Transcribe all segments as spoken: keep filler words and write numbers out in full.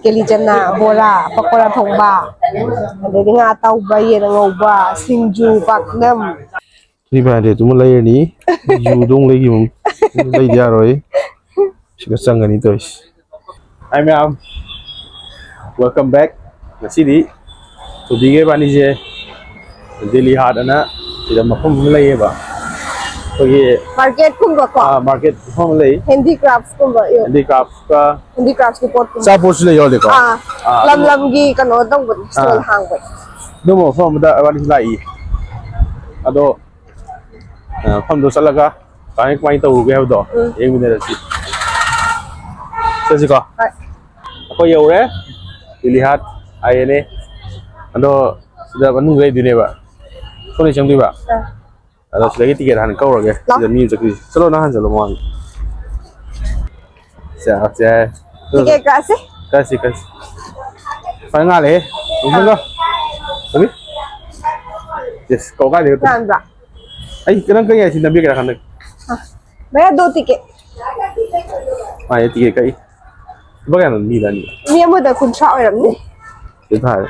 ꯀꯦꯂꯤ ꯆꯅꯥ, ꯕꯣꯔꯥ, ꯄꯀꯣꯔꯥ ꯊꯣꯡꯕ, ꯑꯗꯩꯗꯤ ꯉꯥ ꯑꯇꯥꯎꯕ, ꯌꯦꯟ ꯑꯉꯧꯕ, ꯁꯤꯡꯖꯨ, ꯄꯥꯛꯅꯝ꯫ Three five hundred ꯇꯨꯃ ꯂꯩꯔꯅꯤ꯫ ꯌꯨꯗꯣ ꯑꯃꯨꯛ ꯂꯩꯈꯤꯕ ꯑꯃ ꯂꯩꯗꯤ ꯌꯥꯔꯣꯏ꯫ ꯁꯤꯒ ꯆꯪꯒꯅꯤ ꯇꯧꯔꯤꯁꯦ꯫ Hi ꯃꯌꯥꯝ, welcome back꯫ ꯉꯁꯤꯗꯤ ꯊꯣꯏꯕꯤꯒ ꯏꯕꯥꯅꯤꯁꯦ ꯗꯤꯜꯂꯤ ꯍꯥꯠ ꯑꯅ ꯁꯤꯗ ꯃꯐꯝ ꯑꯃ ꯂꯩꯌꯦꯕ, ꯑꯩꯈꯣꯏꯒꯤ ꯃꯥꯔꯀꯦꯠ ꯀꯨꯝꯕꯀꯣ꯫ ꯑꯥ, ꯃꯥꯔꯀꯦꯠ ꯃꯐꯝ ꯑꯃ ꯂꯩ꯫ ꯍꯦꯟꯗꯤꯀ꯭ꯔꯥꯐ ꯀꯨꯝꯕ, ꯌꯣ-, ꯍꯦꯟꯗꯤꯀ꯭ꯔꯥꯐꯀ ꯍꯦꯟꯗꯤꯀ꯭ꯔꯥꯐꯀꯤ ꯄꯣꯠ ꯀꯨꯝꯕ꯫ ꯑꯆꯥꯄꯣꯠꯁꯨ ꯂꯩ ꯌꯥꯎꯔꯦꯀꯣ꯫ ꯑꯥ, ꯑꯥ, ꯂꯝ ꯑꯗꯨꯝ ꯂꯝꯒꯤ ꯀꯩꯅꯣ ꯇꯧꯕꯅꯦ, ꯁ꯭ꯇꯣꯜ ꯑꯥ꯫ ꯍꯥꯡꯕꯅꯦ꯫ ꯑꯗꯨꯝꯕ ꯃꯐꯝ ꯑꯃꯗ ꯏꯕꯥꯅꯤꯁꯨ ꯂꯥꯛꯏ꯫ ꯑꯗꯣ, ꯑ, ꯃꯐꯝꯗꯣ ꯆꯠꯂꯒ ꯀꯃꯥꯏ ꯀꯃꯥꯏ ꯇꯧꯔꯨꯒꯦ ꯍꯥꯏꯕꯗꯣ ꯎꯝ꯫ ꯌꯦꯡꯃꯤꯟꯅꯔꯁꯤ꯫ ꯆꯠꯁꯤꯀꯣ꯫ ꯍꯣꯏ꯫ ꯑꯩꯈꯣꯏ ꯌꯧꯔꯦ꯫ ꯗꯤꯜꯂꯤ ꯍꯥꯠ ꯑꯥꯏ ꯑꯦꯟ ꯑꯦ꯫ ꯑꯗꯣ ꯁꯤꯗ ꯃꯅꯨꯡꯗ ꯂꯩꯗꯣꯏꯅꯦꯕ꯫ ꯁꯣꯝꯗꯩ ꯆꯪꯗꯣꯏꯕ꯫ ꯑꯥ꯫ ꯑꯗꯣ ꯁꯤꯗꯒꯤ ꯇꯤꯀꯦꯠ ꯍꯥꯟꯅ ꯀꯛꯎꯔꯒꯦ꯫ ꯂꯥꯎ꯫ ꯁꯤꯗ ꯃꯤ ꯑꯃ ꯆꯠꯈ꯭ꯔꯤꯁꯦ꯫ ꯆꯠꯂꯣ, ꯅꯪ ꯍꯥꯟꯅ ꯆꯠꯂꯣ ꯃꯃꯥꯡꯗ꯫ ꯁꯦ, ꯁꯦ꯫ ꯇꯤꯀꯦꯠ ꯀꯛꯑꯁꯤ꯫ ꯀꯛꯑꯁꯤ, ꯀꯛꯑꯁꯤ꯫ ꯐꯖꯅ ꯉꯥꯜꯂꯦꯍꯦ꯫ ꯑꯃꯨꯛꯇꯪꯒ꯫ ꯑꯥ꯫ ꯇꯧꯕꯤ꯫ ꯌꯦꯁ, ꯀꯧ ꯀꯥꯏꯗꯩ ꯀꯛꯇꯣꯏꯅꯣ? ꯉꯥꯟꯕ꯭ꯔꯥ? ꯑꯩ ꯅꯪ ꯀꯛ ꯌꯥꯏ ꯁꯤ ꯅꯝꯕꯤꯔꯒꯦꯔꯥ ꯈꯪꯗꯦ꯫ ꯑꯥ꯫ ꯚꯩꯌꯥ, ꯗꯣ ꯇꯤꯀꯦꯠ꯫ ꯃꯥꯏ ꯇꯤꯀꯦꯠ ꯀꯛꯏ꯫ ꯂꯨꯄꯥ ꯀꯌꯥꯅꯣ ꯃꯤꯗ ꯑꯅꯤ? ꯃꯤ ꯑꯃꯗ ꯀꯨꯟꯊ꯭ꯔꯥ ꯑꯣꯏꯔꯝꯅꯤ꯫ ꯁꯤ ꯊꯥꯔꯦ꯫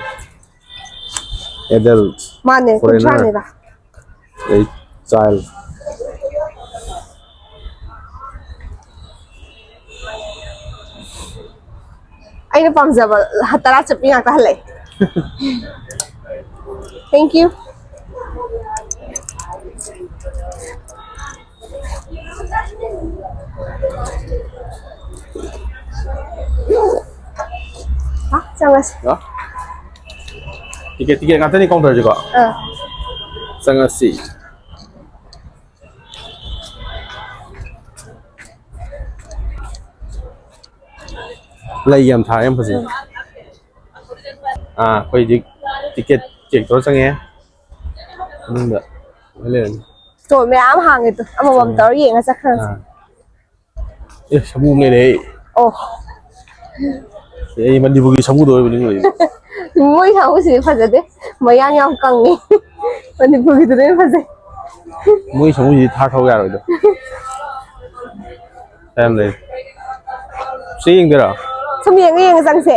ꯑꯦꯗꯜꯠ꯫ ꯃꯥꯅꯦ, ꯐꯣꯔꯦꯅꯔ꯫ ꯀꯨꯟꯊ꯭ꯔꯥꯅꯦꯕ꯫ ꯑꯩ ꯆꯥꯏꯜ꯫ ꯑꯩꯅ ꯄꯥꯝꯖꯕ ꯇꯔꯥ ꯆꯠꯄꯤ ꯉꯥꯛꯇ ꯍꯜꯂꯛꯑꯦ꯫ Thank you꯫ ꯍꯥ, ꯆꯪꯉꯁꯤ꯫ ꯍꯥ? ꯇꯤꯀꯦꯠ, ꯇꯤꯀꯦꯠ ꯉꯥꯛꯇꯅꯤ ꯀꯥꯎꯟꯇꯔꯁꯦꯀꯣ? ꯑꯥ꯫ ꯆꯪꯉꯁꯤ꯫ ꯂꯩ ꯌꯥꯝ ꯊꯥꯔꯦ, ꯌꯥꯝ ꯐꯖꯩ꯫ ꯎꯝ꯫ ꯑꯥ, ꯑꯩꯈꯣꯏ ꯍꯧꯖꯤꯛ ꯇꯤꯀꯦꯠ ꯆꯦꯛ ꯇꯧꯔ ꯆꯪꯉꯦ꯫ ꯃꯅꯨꯡꯗ ꯂꯣꯏ ꯂꯩꯔꯝꯃꯤ꯫ ꯁ꯭ꯇꯣꯜ ꯃꯌꯥꯝ ꯍꯥꯡꯉꯦ ꯇꯨ, ꯑꯃꯃꯝ ꯆꯪꯉꯦ꯫ ꯇꯧꯔ ꯌꯦꯡꯉ ꯆꯠꯈ꯭ꯔꯁꯦ꯫ ꯑꯥ꯫ ꯑꯦ, ꯁꯥꯃꯨ ꯑꯃ ꯂꯩꯔꯦ꯫ ꯑꯣ꯫ ꯑꯦ, ꯑꯩ ꯃꯅꯤꯄꯨꯔꯒꯤ ꯁꯥꯃꯨꯗꯣ ꯑꯣꯏꯕ ꯅꯤꯡꯉꯨꯔꯦ꯫ ꯃꯣꯏ ꯁꯥꯃꯨꯁꯤꯗꯤ ꯐꯖꯗꯦ, ꯃꯌꯥꯡ ꯌꯥꯝ ꯀꯪꯉꯦ꯫ ꯃꯅꯤꯄꯨꯔꯒꯤꯗꯨꯅ ꯍꯦꯟꯅ ꯐꯖꯩ꯫ ꯃꯣꯏ ꯁꯥꯃꯨꯁꯤꯗꯤ ꯊꯥ ꯊꯧ ꯌꯥꯔꯣꯏꯗ꯫ ꯌꯥꯝ ꯂꯩ꯫ ꯁꯤ ꯌꯦꯡꯗꯣꯏꯔꯣ? ꯁꯨꯝ ꯌꯦꯡꯉ ꯌꯦꯡꯉ ꯆꯪꯁꯦ꯫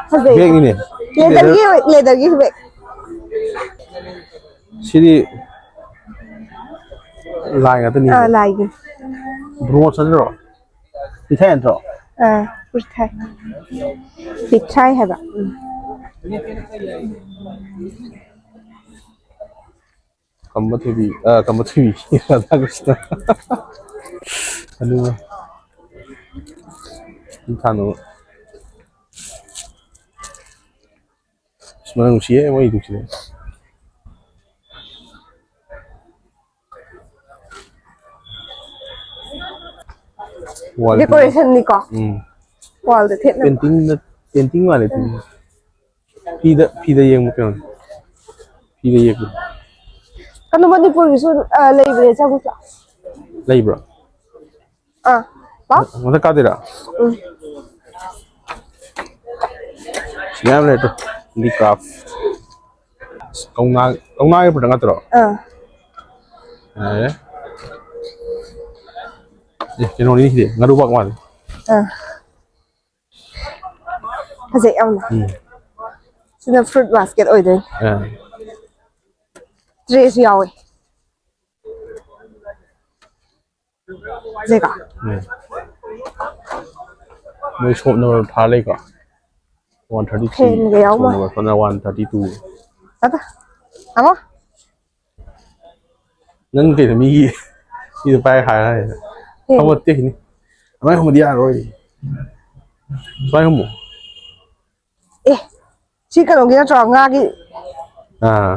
ꯐꯖꯩ꯫ ꯕꯦꯒꯅꯤꯅꯦ꯫ ꯂꯦꯗꯔꯒꯤ ꯑꯣꯏ-, ꯂꯦꯗꯔꯒꯤ ꯕꯦꯒ꯫ ꯁꯤꯗꯤ ꯂꯥꯏ ꯉꯥꯛꯇꯅꯤ꯫ ꯑꯥ, ꯂꯥꯏꯒꯤ꯫ ꯕ꯭ꯔꯣꯟꯖ ꯅꯠꯇ꯭ꯔꯣ? ꯄꯤꯊꯥꯏ ꯅꯠꯇ꯭ꯔꯣ? ꯑꯥ, ꯄꯤꯊꯥꯏ꯫ ꯄꯤꯊꯥꯏ ꯍꯥꯏꯕ꯫ ꯎꯝ꯫ ꯈꯝꯕ ꯊꯣꯏꯕꯤ, ꯑ, ꯈꯝꯕ ꯊꯣꯏꯕꯤ, ꯔꯥꯙꯥ ꯀ꯭ꯔꯤꯁꯅ꯫ ꯑꯗꯨꯒ ꯊꯥꯅꯕ꯫ ꯑꯁ, ꯃꯅꯝ ꯅꯨꯡꯁꯤꯌꯦ ꯃꯣꯏ ꯏꯗꯨꯛꯁꯤꯗꯤ꯫ Wall decoration ꯅꯤꯀꯣ? ꯎꯝ꯫ Wall ꯗ ꯊꯦꯠꯅꯕ꯫ Painting ꯅ-, painting ꯃꯥꯜꯂꯦ, painting꯫ ꯐꯤꯗ, ꯐꯤꯗ ꯌꯦꯡꯕ ꯀꯩꯅꯣ? ꯐꯤꯗ ꯌꯦꯡꯕ꯫ ꯀꯩꯅꯣ, ꯃꯅꯤꯄꯨꯔꯒꯤꯁꯨ, ꯑ, ꯂꯩꯕꯅꯦ, ꯆꯥꯕꯨꯛꯇ꯫ ꯂꯩꯕ꯭ꯔꯣ? ꯑꯥ꯫ ꯄꯥꯎ? ꯃꯊꯛ ꯀꯥꯗꯣꯏꯔꯥ? ꯎꯝ꯫ ꯃꯌꯥꯝ ꯂꯩꯔꯦ ꯇꯨ꯫ Handicraft꯫ ꯀꯧꯅꯥ, ꯀꯧꯅꯥꯒꯤ product ꯉꯥꯛꯇꯔꯣ? ꯑꯥ꯫ ꯌꯥꯔꯦ꯫ ꯑꯦ, ꯀꯩꯅꯣꯅꯤ ꯁꯤꯗꯤ, ꯉꯥꯔꯨꯕꯥꯛ ꯃꯥꯜꯂꯦ꯫ ꯑꯥ꯫ ꯐꯖꯩ ꯌꯥꯝꯅ꯫ ꯎꯝ꯫ ꯁꯤꯅ fruit basket ꯑꯣꯏꯗꯣꯏꯅꯤ꯫ ꯑꯥ꯫ Tray ꯁꯨ ꯌꯥꯎꯋꯦ꯫ ꯐꯖꯩꯀꯣ? ꯎꯝ꯫ ꯃꯣꯏ shop number ꯊꯥ ꯂꯩꯀꯣ? One thirty three꯫ Fan ꯒ ꯌꯥꯎ ꯃꯥꯜꯂꯦ꯫ Shop number one thirty two꯫ ꯑꯗ, ꯑꯃ? ꯅꯪ ꯀꯩꯅꯣ ꯃꯤꯒꯤ, ꯃꯤꯗꯣ ꯄꯥꯏ ꯍꯥꯏꯔ ꯍꯥꯏꯔ꯫ ꯀꯩꯅꯣ? ꯐꯝꯃꯣ ꯇꯦꯛꯈꯤꯅꯤ꯫ ꯑꯗꯨꯃꯥꯏꯅ ꯐꯝꯃꯗꯤ ꯌꯥꯔꯣꯏ꯫ ꯁꯨꯃꯥꯏꯅ ꯐꯝꯃꯣ꯫ ꯑꯦ, ꯁꯤ ꯀꯩꯅꯣꯒꯤ ꯅꯠꯇ꯭ꯔꯣ? ꯉꯥꯒꯤ? ꯑꯥ꯫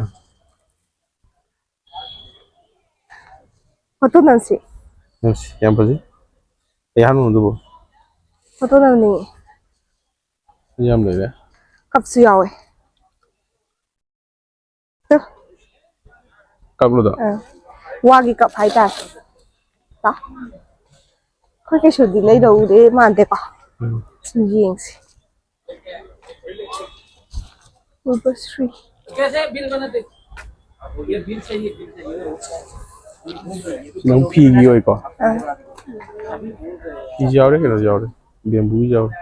Photo ꯅꯝꯁꯤ꯫ ꯅꯝꯁꯤ, ꯌꯥꯝ ꯐꯖꯩ꯫ ꯀꯩ ꯍꯥꯞꯅꯣ ꯑꯗꯨꯕꯨ? Photo ꯅꯝꯅꯤꯡꯉꯤ꯫ ꯌꯥꯝ ꯂꯩꯔꯦ꯫ Cup ꯁꯨ ꯌꯥꯎꯋꯦ꯫ ꯇꯨ꯫ Cup ꯂꯣ ꯑꯗꯣ? ꯑꯥ꯫ ꯋꯥꯒꯤ cup ꯍꯥꯏꯇꯥꯔꯦ꯫ ꯂꯥꯎ꯫ ꯑꯩꯈꯣꯏ ꯀꯩꯁꯨꯗꯤ ꯂꯩꯗꯧꯗꯤ ꯃꯥꯟꯗꯦꯀꯣ꯫ ꯎꯝ꯫ ꯁꯨꯝ ꯌꯦꯡꯁꯤ꯫ ꯔꯨꯄꯁ꯭ꯔꯤ꯫ ꯅꯪ ꯐꯤꯒꯤ ꯑꯣꯏꯀꯣ? ꯑꯥ꯫ ꯐꯤꯁꯨ ꯌꯥꯎꯔꯦ, ꯀꯩꯅꯣꯁꯨ ꯌꯥꯎꯔꯦ꯫ ꯕꯦꯝꯕꯨꯒꯤ ꯌꯥꯎꯔꯦ꯫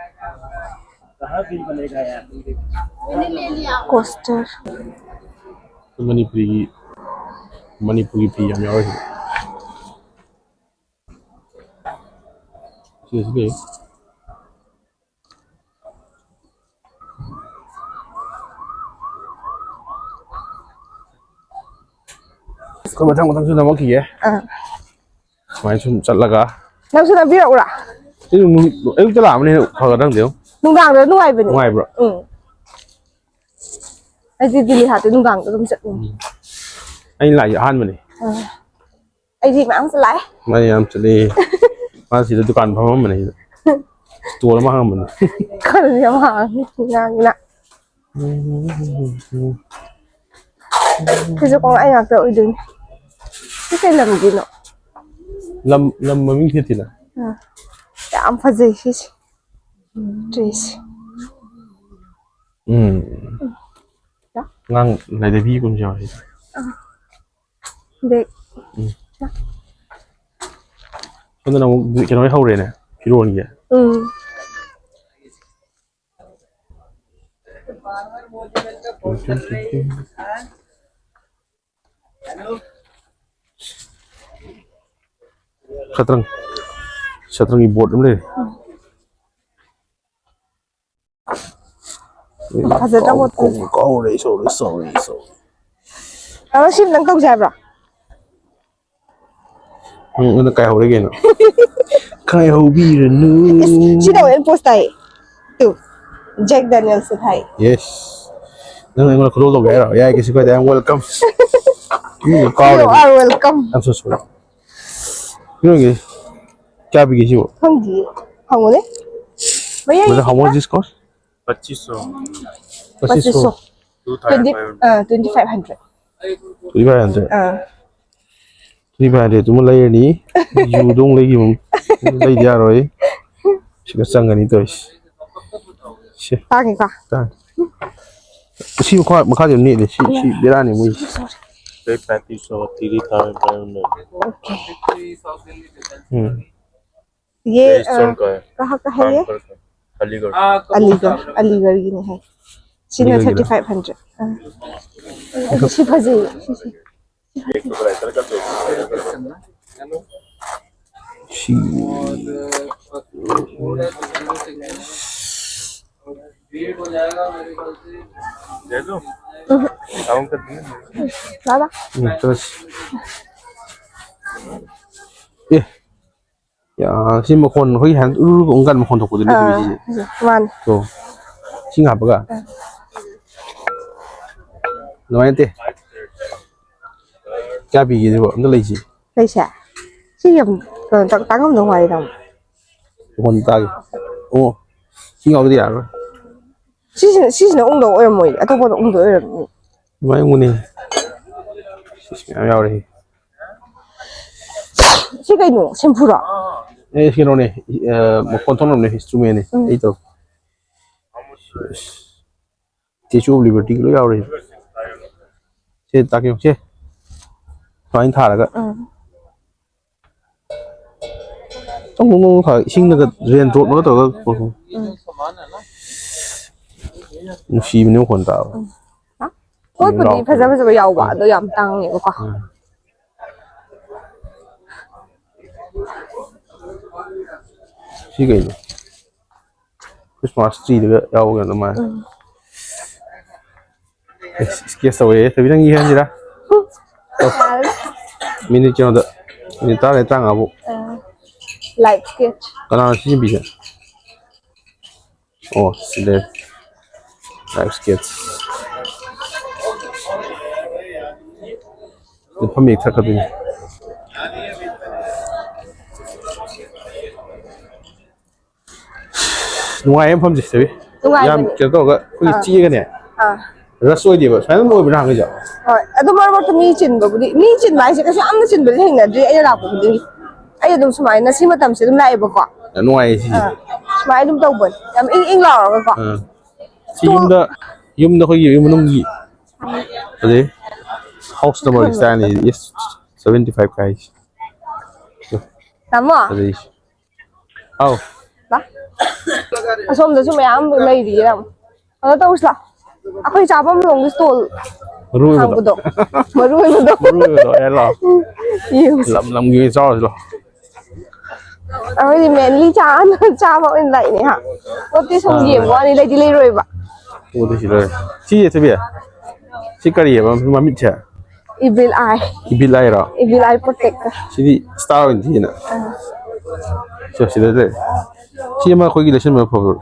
Coaster. ꯃꯅꯤꯄꯨꯔꯤꯒꯤ ꯃꯅꯤꯄꯨꯔꯒꯤ ꯐꯤ ꯌꯥꯝ ꯌꯥꯎꯔꯦ ꯁꯤꯗ꯫ ꯁꯤꯗꯁꯨ ꯂꯩ꯫ ꯑꯩꯈꯣꯏ ꯃꯊꯪ ꯃꯊꯪꯁꯨ ꯅꯝꯃꯛꯈꯤꯒꯦ꯫ ꯑꯥ꯫ ꯁꯨꯃꯥꯏꯅ ꯁꯨꯝ ꯆꯠꯂꯒ꯫ ꯅꯪꯁꯨ ꯅꯝꯕꯤꯔꯛꯎꯔꯥ? ꯁꯤ ꯅꯨꯃꯤꯠ ꯑꯌꯨꯛꯇ ꯂꯥꯛꯑꯕꯅ ꯍꯦꯟꯅ ꯐꯒꯗ꯭ꯔꯥ ꯈꯪꯗꯦ꯫ ꯅꯨꯡꯗꯥꯡꯗ ꯅꯨꯡꯉꯥꯏꯕꯅꯦ꯫ ꯅꯨꯡꯉꯥꯏꯕ꯭ꯔꯣ? ꯎꯝ꯫ ꯑꯩꯗꯤ ꯗꯤꯜꯂꯤ ꯍꯥꯠꯇꯤ ꯅꯨꯡꯗꯥꯡꯗ ꯑꯗꯨꯝ ꯆꯠꯅꯤꯡꯉꯤ꯫ ꯑꯩꯅ ꯂꯥꯛꯏꯁꯦ ꯑꯍꯥꯟꯕꯅꯦ꯫ ꯑꯥ꯫ ꯑꯩꯗꯤ ꯃꯌꯥꯝꯁꯨ ꯂꯥꯛꯑꯦ꯫ ꯃꯥꯗꯤ ꯌꯥꯝ ꯆꯠꯂꯦ꯫ ꯃꯥ ꯁꯤꯗ ꯗꯨꯀꯥꯟ ꯐꯝꯃꯝꯕꯅꯦ ꯁꯤꯗ꯫ ꯁ꯭ꯇꯣꯜ ꯑꯃ ꯍꯥꯡꯉꯝꯕꯅꯦ꯫ ꯈꯔꯗꯤ ꯌꯥꯝ ꯍꯥꯡꯉꯤ ꯉꯥꯡꯉꯤꯅ꯫ ꯁꯤꯁꯨ ꯀꯣꯡꯉꯥꯏ ꯉꯥꯛꯇ ꯑꯣꯏꯗꯣꯏꯅꯦ꯫ ꯁꯤ ꯀꯩ ꯂꯝꯒꯤꯅꯣ? ꯂꯝ ꯂꯝ ꯃꯃꯤꯡ ꯊꯦꯠꯇꯦꯅ꯫ ꯑꯥ꯫ ꯌꯥꯝ ꯐꯖꯩ ꯁꯤꯁꯦ꯫ ꯗ꯭ꯔꯦꯁꯁꯦ꯫ ꯎꯝ꯫ ꯑꯉꯥꯡ ꯂꯥꯏꯙꯕꯤꯒꯨꯝꯕꯁꯨ ꯌꯥꯎꯋꯦ꯫ ꯕꯦꯛ꯫ ꯎꯝ꯫ ꯁꯣꯝꯗꯅ ꯑꯃꯨꯛ ꯀꯩꯅꯣ ꯍꯧꯔꯦꯅꯦ, ꯐꯤꯔꯣꯟꯒꯤ꯫ ꯎꯝ꯫ ꯁꯇ꯭ꯔꯪ, ꯁꯇ꯭ꯔꯪꯒꯤ ꯕꯣꯔꯗ ꯑꯃ ꯂꯩꯔꯦ꯫ ꯐꯖꯗ꯭ꯔꯥ ꯃꯣꯠꯇꯣ? ꯀꯥꯎ-, ꯀꯥꯎꯔꯦ, sorry, sorry, sorry꯫ ꯑꯗꯣ ꯁꯤ ꯅꯪ ꯇꯧꯁꯦ ꯍꯥꯏꯕ꯭ꯔꯣ? ꯎꯝ, ꯑꯗꯨ ꯀꯥꯏꯍꯧꯔꯦ ꯀꯩꯅꯣ꯫ ꯀꯥꯏꯍꯧꯕꯤꯔꯅꯨ꯫ ꯏꯁ, ꯁꯤ ꯇꯧꯋꯦ, ꯑꯩꯅ ꯄꯣꯁ ꯇꯥꯏ꯫ ꯇꯨ, ꯖꯦꯛ ꯗꯦꯅꯤꯌꯦꯜꯁ ꯊꯥꯏ꯫ Yes꯫ ꯅꯪ ꯑꯩꯉꯣꯟꯗ ꯈꯨꯗꯣꯜ ꯇꯧꯒꯦ ꯍꯥꯏꯔꯣ? ꯌꯥꯏ, ꯀꯩꯁꯨ ꯀꯥꯏꯗꯦ, I am welcome꯫ ꯃꯤꯅ You ꯀꯥꯎꯔꯦ꯫ Are welcome꯫ I'm so sorry꯫ ꯀꯩꯅꯣꯒꯤ ꯀꯌꯥ ꯄꯤꯒꯦ ꯁꯤꯕꯣ? ꯈꯪꯗꯤꯌꯦ꯫ ꯍꯪꯉꯨꯅꯦ꯫ ꯃꯌꯥꯏ Brother, how much this cost? पच्चीस सौ। ꯄꯆꯤꯁ ꯁꯣ꯫ Twenty, ꯑꯥ, twenty five hundred꯫ Twenty five hundred꯫ ꯑꯥ꯫ Twenty five hundred ꯇꯨꯃ ꯂꯩꯔꯅꯤ꯫ ꯌꯨꯗꯣ ꯑꯃꯨꯛ ꯂꯩꯈꯤꯕ ꯑꯃꯨꯛ꯫ ꯂꯩꯗꯤ ꯌꯥꯔꯣꯏ꯫ ꯁꯤꯒ ꯆꯪꯒꯅꯤ ꯇꯧꯔꯤꯁꯦ꯫ ꯁꯦ꯫ ꯇꯥꯡꯉꯤꯀꯣ? ꯇꯥꯡ-, ꯁꯤ ꯃꯈꯥ, ꯃꯈꯥꯗꯤ ꯑꯗꯨꯝ ꯅꯦꯠꯂꯦ꯫ ꯁꯤ, ꯁꯤ ꯕꯦꯔꯥꯅꯤ ꯃꯣꯏꯁꯦ꯫ पैंतीस सौ, three thousand five hundred। Okay꯫ ꯎꯝ꯫ ये, ये अ, स्टोन का है। कहाँ का है ये? कानपुर का, अलीगढ़। अलीगढ़, अलीगढ़ की नहीं है। ꯁꯤꯅ ꯑꯂꯤꯒꯔꯒꯤꯔꯣ? Thirty five hundred. ꯑꯥ꯫ ꯑꯗꯨ ꯁꯤ ꯐꯖꯩꯌꯦ, ꯁꯤꯁꯦ꯫ ꯁꯤ꯫ ꯎꯝ꯫ ꯂꯥꯛꯑꯣ꯫ ꯎꯝ, ꯆꯠꯂꯁꯤ꯫ ꯑꯦ, ꯌꯥ, ꯁꯤ ꯃꯈꯣꯟ, ꯑꯩꯈꯣꯏꯒꯤ ꯍꯦꯟ ꯎꯔꯨꯔꯨ ꯑꯃꯨꯛ ꯀꯟ ꯃꯈꯣꯟ ꯊꯣꯛꯄꯗꯨꯅꯦ ꯑꯥ, ꯇꯧꯔꯤꯁꯦ꯫ ꯃꯥꯅꯦ꯫ ꯇꯣ꯫ ꯏꯁꯤꯡ ꯍꯥꯞꯄꯒ꯫ ꯑꯥ꯫ ꯑꯗꯨꯃꯥꯏꯅ ꯅꯠꯇꯦ꯫ ꯀꯌꯥ ꯄꯤꯒꯦ ꯁꯤꯕꯣ? ꯑꯝꯇ ꯂꯩꯁꯤ꯫ ꯂꯩꯁꯦ? ꯁꯤ ꯌꯥꯝ ꯀꯩꯅꯣ ꯇꯧ-, ꯇꯥꯡꯉꯝꯗꯧ ꯃꯥꯜꯂꯦ, ꯇꯥꯃꯣ꯫ ꯃꯈꯣꯟ ꯇꯥꯒꯦ꯫ ꯑꯣ꯫ ꯏꯁꯤꯡ ꯌꯥꯎꯗ꯭ꯔꯗꯤ ꯌꯥꯔꯔꯣꯏ꯫ ꯁꯤꯁꯤꯅ, ꯁꯤꯁꯤꯅ ꯎꯪꯗꯧ ꯑꯣꯏꯔꯝꯃꯣꯏ, ꯑꯇꯣꯞꯄꯅ ꯎꯪꯗꯧ ꯑꯣꯏꯔꯝꯅꯤ꯫ ꯑꯗꯨꯃꯥꯏꯅ ꯎꯪꯒꯅꯤ꯫ ꯁꯤꯁ ꯃꯌꯥꯝ ꯌꯥꯎꯔꯦ꯫ ꯁꯤ ꯀꯩꯅꯣ? ꯁꯦꯝꯐꯨꯔꯣ? ꯑꯦ, ꯀꯩꯅꯣꯅꯦ, ꯑ, ꯃꯈꯣꯟ ꯊꯣꯛꯅꯕꯅꯦ, instrument ꯅꯦ꯫ ꯎꯝ꯫ ꯑꯩ ꯇꯧ-, ꯁꯤꯁ꯫ Statue of Liberty ꯒ ꯂꯣꯏ ꯌꯥꯎꯔꯦ꯫ ꯁꯦ, ꯇꯥꯛꯀꯦ ꯌꯦꯡꯉꯨ, ꯁꯦ꯫ ꯁꯨꯃꯥꯏꯅ ꯊꯥꯔꯒ꯫ ꯎꯝ꯫ ꯇꯣꯡ ꯇꯣꯡ ꯇꯣꯡ ꯊꯥꯔꯒ, ꯏꯁꯤꯡꯗꯒ rain drop ꯅꯒ ꯇꯧꯔꯒ꯫ ꯎꯝ꯫ ꯅꯨꯡꯁꯤꯕꯅꯦ ꯃꯈꯣꯟ ꯇꯥꯕ꯫ ꯎꯝ꯫ ꯍꯥ? ꯄꯣꯠꯄꯨꯗꯤ ꯐꯖ ꯐꯖꯕ ꯌꯥꯎꯕ, ꯎꯝ꯫ ꯑꯗꯣ ꯌꯥꯝ ꯇꯥꯡꯉꯦꯕꯀꯣ꯫ ꯎꯝ꯫ ꯁꯤ ꯀꯩꯅꯣ? Christmas tree ꯗꯒ ꯌꯥꯎꯕ ꯀꯩꯅꯣ ꯃꯥꯜꯂꯦ꯫ ꯎꯝ꯫ ꯑꯦ, sketch ꯇꯧꯔꯦ꯫ ꯊꯣꯏꯕꯤ, ꯅꯪꯒꯤ ꯍꯦꯟꯁꯤꯔꯥ? ꯇꯧ꯫ ꯌꯥꯔꯦ꯫ ꯃꯤꯅꯤꯠ ꯀꯩꯅꯣꯗ, ꯃꯤꯅꯤꯠ ꯇꯔꯥ, ꯇꯔꯥꯃꯉꯥ ꯐꯥꯎ꯫ ꯑ, light sketch꯫ ꯀꯅꯥꯅꯣ ꯁꯤ ꯅꯨꯄꯤꯁꯦ? ꯑꯣ, ꯁꯤ ꯂꯩꯔꯦ꯫ Light sketch꯫ ꯃꯐꯝ ꯌꯦꯛꯊꯛꯀꯗꯣꯏꯅꯤ꯫ ꯅꯨꯡꯉꯥꯏꯌꯦ ꯃꯐꯝꯁꯦ, ꯁꯤꯗꯤ꯫ ꯅꯨꯡꯉꯥꯏꯕꯅꯦ꯫ ꯌꯥꯝ ꯀꯩꯅꯣ ꯇꯧꯔꯒ ꯑꯩꯈꯣꯏꯒꯤ ꯑꯥ꯫ ꯆꯤꯛꯑꯒꯅꯦ꯫ ꯑꯥ꯫ Rush ꯑꯣꯏꯗꯦꯕ꯫ ꯁꯨꯃꯥꯏꯅ ꯑꯗꯨꯝ ꯑꯣꯏꯕ꯭ꯔꯥ ꯍꯪꯉꯤꯁꯦ? ꯍꯣꯏ꯫ ꯑꯗꯨ ꯃꯔꯛ ꯃꯔꯛꯇ ꯃꯤ ꯆꯤꯟꯕꯕꯨꯗꯤ, ꯃꯤ ꯆꯤꯟꯕ ꯍꯥꯏꯁꯦ ꯀꯩꯁꯨ ꯌꯥꯝꯅ ꯆꯤꯟꯕꯗꯤ ꯊꯦꯡꯅꯗ꯭ꯔꯤ ꯑꯩꯅ ꯂꯥꯛꯄ ꯈꯨꯗꯤꯡꯒꯤ꯫ ꯑꯩ ꯑꯗꯨꯝ ꯁꯨꯃꯥꯏꯅ ꯁꯤ ꯃꯇꯝꯁꯦ ꯑꯗꯨꯝ ꯂꯥꯛꯑꯦꯕꯀꯣ꯫ ꯌꯥꯝ ꯅꯨꯡꯉꯥꯏꯌꯦ ꯁꯤꯁꯦ꯫ ꯑꯥ꯫ ꯁꯨꯃꯥꯏꯅ ꯑꯗꯨꯝ ꯇꯧꯕꯅꯦ꯫ ꯌꯥꯝ ꯏꯪ ꯏꯪ ꯂꯥꯎꯔꯒꯀꯣ꯫ ꯑꯥ꯫ ꯁꯤ ꯌꯨꯝꯗ, ꯌꯨꯝꯗ ꯑꯩꯈꯣꯏꯒꯤ ꯌꯨꯝ ꯃꯅꯨꯡꯒꯤ ꯐꯖꯩ꯫ House number style ꯅꯤ, S seventy five ꯀꯥꯏꯁꯦ꯫ ꯇꯥꯃꯣ꯫ ꯐꯖꯩ꯫ ꯑꯧ꯫ ꯂꯥ? ꯑꯁꯣꯝꯗꯁꯨ ꯃꯌꯥꯝ ꯂꯩꯔꯤꯌꯦ ꯌꯥꯝ꯫ ꯀꯩꯅꯣ ꯇꯧꯁꯤ ꯂꯥ꯫ ꯑꯩꯈꯣꯏ ꯆꯥꯐꯝ ꯂꯣꯝꯒꯤ ꯁ꯭ꯇꯣꯜ ꯃꯔꯨ ꯑꯣꯏꯕꯗꯣ꯫ ꯍꯥꯡꯕꯗꯣ꯫ ꯃꯔꯨ ꯑꯣꯏꯕꯗꯣ꯫ ꯃꯔꯨ ꯑꯣꯏꯕꯗꯣ, ꯑꯦ, ꯂꯥꯛꯑꯣ꯫ ꯌꯦꯡꯉꯨꯁꯤ꯫ ꯂꯝ ꯂꯝꯒꯤ ꯑꯣꯏꯅ ꯆꯥꯔꯨꯁꯤ ꯂꯥꯛꯑꯣ꯫ ꯑꯩꯈꯣꯏꯗꯤ mainly ꯆꯥ-, ꯆꯥꯕ ꯑꯣꯏꯅ ꯂꯥꯛꯏꯅꯦ, ꯍꯥ? ꯄꯣꯠꯇꯤ ꯁꯨꯝ ꯑꯥ꯫ ꯌꯦꯡꯕ ꯋꯥꯅꯤ, ꯂꯩꯗꯤ ꯂꯩꯔꯣꯏꯕ꯫ ꯄꯣꯠꯇꯤ ꯁꯤ ꯂꯩꯔꯣꯏ꯫ ꯁꯤ ꯊꯣꯏꯕꯤ, ꯁꯤ ꯀꯔꯤꯑꯕ ꯃꯃꯤꯠꯁꯦ? Evil eye꯫ Evil eye ꯔꯣ? Evil eye protector꯫ ꯁꯤꯗꯤ star ꯑꯣꯏꯅ ꯊꯤꯅ꯫ ꯑꯥ꯫ ꯁꯤ ꯁꯤꯗ ꯂꯩ꯫ ꯁꯤ ꯑꯃ ꯑꯩꯈꯣꯏꯒꯤ ꯂꯩꯁꯟꯕꯅ ꯐꯕ꯭ꯔꯣ?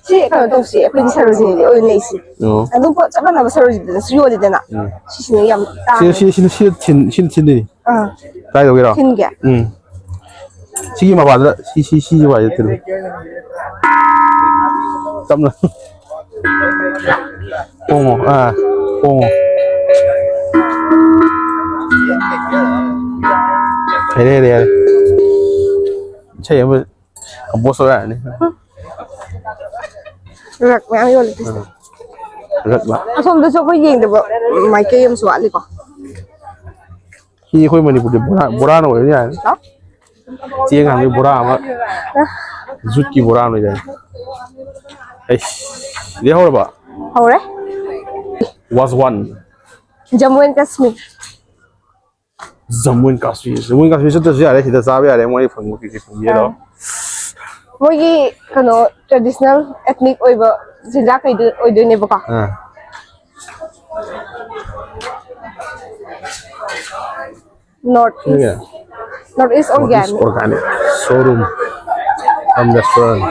ꯁꯤ ꯀꯩꯅꯣ ꯇꯧꯁꯤ, ꯑꯩꯈꯣꯏꯒꯤ ꯁꯔꯣꯖꯤꯅꯤꯗꯤ ꯑꯣꯏꯅ ꯂꯩꯁꯤ꯫ ꯑꯣ꯫ ꯑꯗꯨꯝ ꯄꯣꯠ ꯆꯞ ꯃꯥꯟꯅꯕ ꯁꯔꯣꯖꯤꯅꯤꯗꯁꯨ ꯌꯣꯜꯂꯤꯗꯅ꯫ ꯎꯝ꯫ ꯁꯤꯁꯤꯅ ꯌꯥꯝ ꯁꯤ, ꯇꯥꯡꯉꯦ꯫ ꯁꯤ, ꯁꯤ, ꯁꯤ ꯊꯤꯟ-, ꯁꯤ ꯊꯤꯟꯗꯣꯏꯅꯤ꯫ ꯑꯥ꯫ ꯀꯥꯏ ꯇꯧꯒꯦꯔꯣ? ꯊꯤꯟꯒꯦ? ꯎꯝ꯫ ꯁꯤꯒꯤ ꯃꯄꯥꯗꯨꯗ, ꯁꯤ, ꯁꯤ, ꯁꯤꯒꯤ ꯋꯥꯏꯗ ꯊꯤꯜꯂꯨ꯫ ꯇꯞꯅ꯫ ꯍꯣꯡꯉꯣ, ꯑꯥ, ꯍꯣꯡꯉꯣ꯫ ꯍꯩꯔꯦ, ꯍꯩꯔꯦ, ꯌꯥꯔꯦ꯫ ꯏꯁꯩ ꯑꯃ compose ꯇꯧ ꯌꯥꯔꯅꯤ꯫ ꯔꯛ ꯃꯌꯥꯝ ꯌꯣꯜꯂꯤ ꯁꯤꯗ꯫ ꯑꯥ꯫ ꯔꯛ ꯂꯥ? ꯑꯁꯣꯝꯗꯁꯨ ꯑꯩꯈꯣꯏ ꯌꯦꯡꯗꯕ ꯃꯥꯏꯀꯩ ꯑꯃꯁꯨ ꯋꯥꯠꯂꯤꯀꯣ꯫ ꯁꯤ ꯑꯩꯈꯣꯏ ꯃꯅꯤꯄꯨꯔꯒꯤ ꯕꯣꯔꯥ, ꯕꯣꯔꯥꯅ ꯑꯣꯏꯕ ꯌꯥꯔꯅꯤ꯫ ꯍꯥ? ꯆꯦꯡ ꯍꯥꯟꯕꯒꯤ ꯕꯣꯔꯥ ꯑꯃ, ꯖꯨꯠꯀꯤ ꯕꯣꯔꯥ ꯑꯃ ꯂꯩꯗꯥꯏꯅꯦ? ꯑꯩꯁ, ꯁꯤꯗꯩ ꯍꯧꯔꯕ? ꯍꯧꯔꯦ꯫ Was one꯫ Jammu and Kashmir꯫ Jammu and Kashmir꯫ Jammu and Kashmir ꯆꯠꯇ꯭ꯔꯁꯨ ꯌꯥꯔꯦ, ꯁꯤꯗ ꯆꯥꯕ ꯌꯥꯔꯦ, ꯃꯣꯏ ꯐꯪꯕ ꯀꯩꯀꯩ ꯐꯪꯒꯦꯗꯣ꯫ ꯑꯥ꯫ ꯃꯣꯏꯒꯤ ꯀꯩꯅꯣ traditional ethnic ꯑꯣꯏꯕ ꯆꯤꯟꯖꯥꯛ ꯀꯩꯗꯣ ꯑꯣꯏꯗꯣꯏꯅꯦꯕꯀꯣ꯫ ꯑꯥ꯫ North East꯫ ꯁꯤꯅꯦ꯫ North East North East organic꯫ Organic showroom cum restaurant꯫